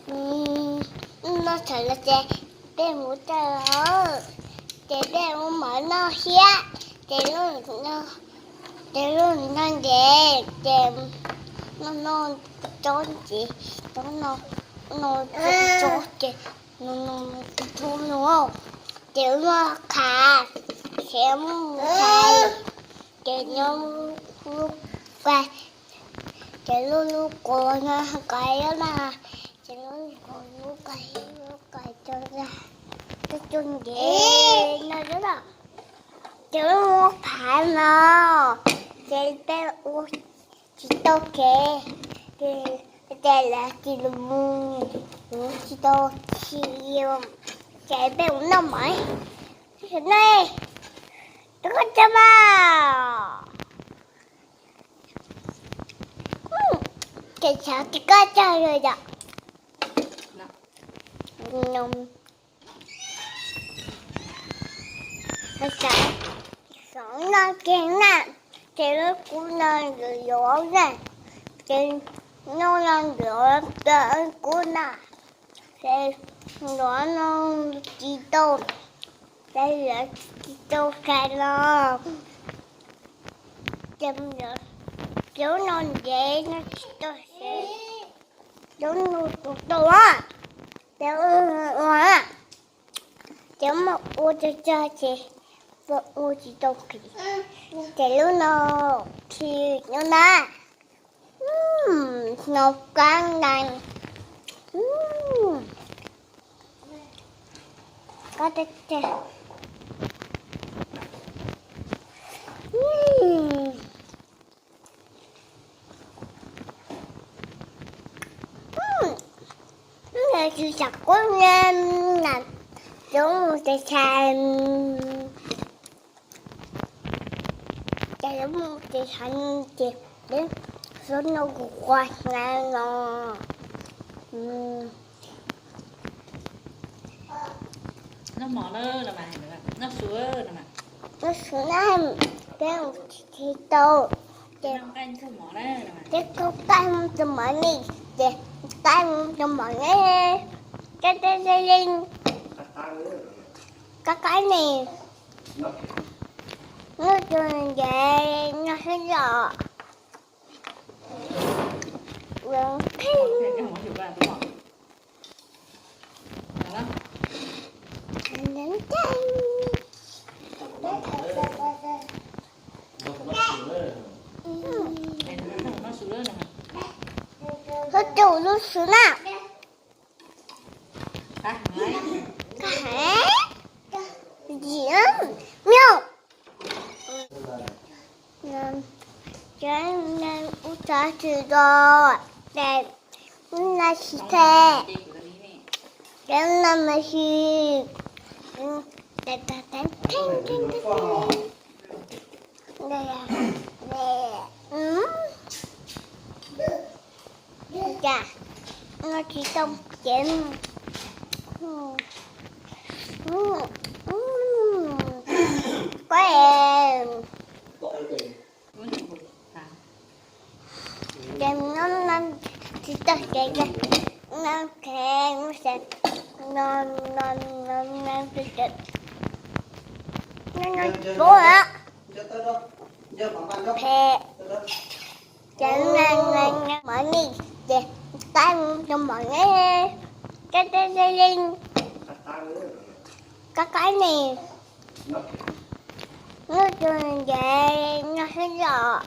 Noj tshais los ces peb mus tawm os, ces peb mus mov noj thiab, ces, ces lub noj ntev ces noj noj tsob ces, tsob no, no tsob ces, no no tsob no, ces noj qhav, ces mus tshais, ces nyob lub quas, ces lub lub quas no quas na, ces lub lub quas lub quas lub quas cov cov ntev no, ces lub phav no, ces peb ua tsis tau kev, ces lawv tsis los mus, tsis tau, tsis, ces peb mus noj mov, no, rau koj tsaug mas. Ces tshav tsis koj tsaug yom. Xov no kiag na, ces lub kub no yuav yuav na, ces no no yuav kub na, ces yuav no tsis tau, ces yuav tsis tau kais los, ces lub no ntev no tsis tau, ces lub no tus tau, ces ua, ces mus ua tag tag ces ua tsis tau kev, ces lub no khi no na, no kab na, kab tag tag. Tsis xav quaj na, cov mus tshais, ces mus tshais ces, xov no kuv quaj na no. Noj su na, peb mus tsis tau, ces, ces tau qaij mus tus mov ne, ces qaij mus tus mov ne, qab qab ne, noj tus ntev no xwb yom. Hos tus lub su na. Yim, nyoj. Cov neeg ub txog tsis tau, ces ub no tsis the, cov no mas tsis, cas no tsis tau ces, ko, ces no tsis tau ces, no, no, no, no, no, phem. Ces mov ni, ces qaib mus rau mov ne, qab qab ne, noj tus ntev no xwb yom.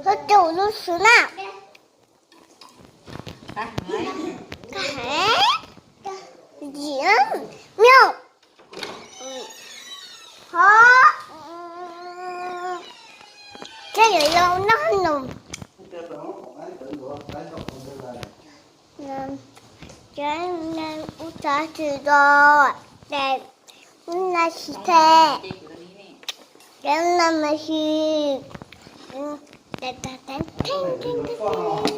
Hos tus lub su na. Yim, nyoj. Ho, thiab yuav yau noj nus. Cov neeg ub txog tsis tau, ces no tsis the, ces no mas tsis, ces tag teeb theej theej theej.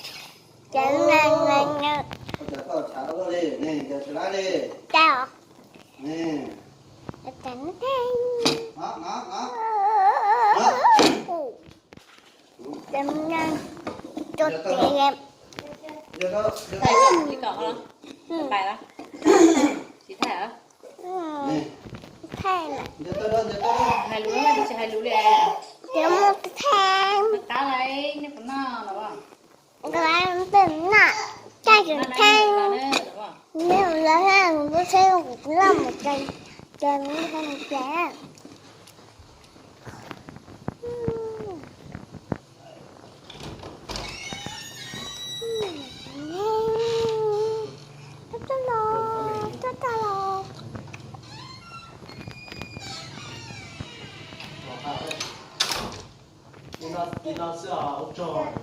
Cov no, no, no. Cov toj tshav li, ne, cov tsis lab li. Cov. Ne. Cov no. Cov no. Cov toj. Thaij kom, thaij kom, thaij kom. Tsis thaij heev. Thaij. Hais lus, tsis hais lus li. Cov no thaij. Qab lawm, nej puas noj los? Nkawd pem noj, caj tseem theej. Neb lawv lub tsheb kuv loj mus tsev, ces mus tsev. Tab tab los, tab tab los. Li no xwb os, ua tsaug.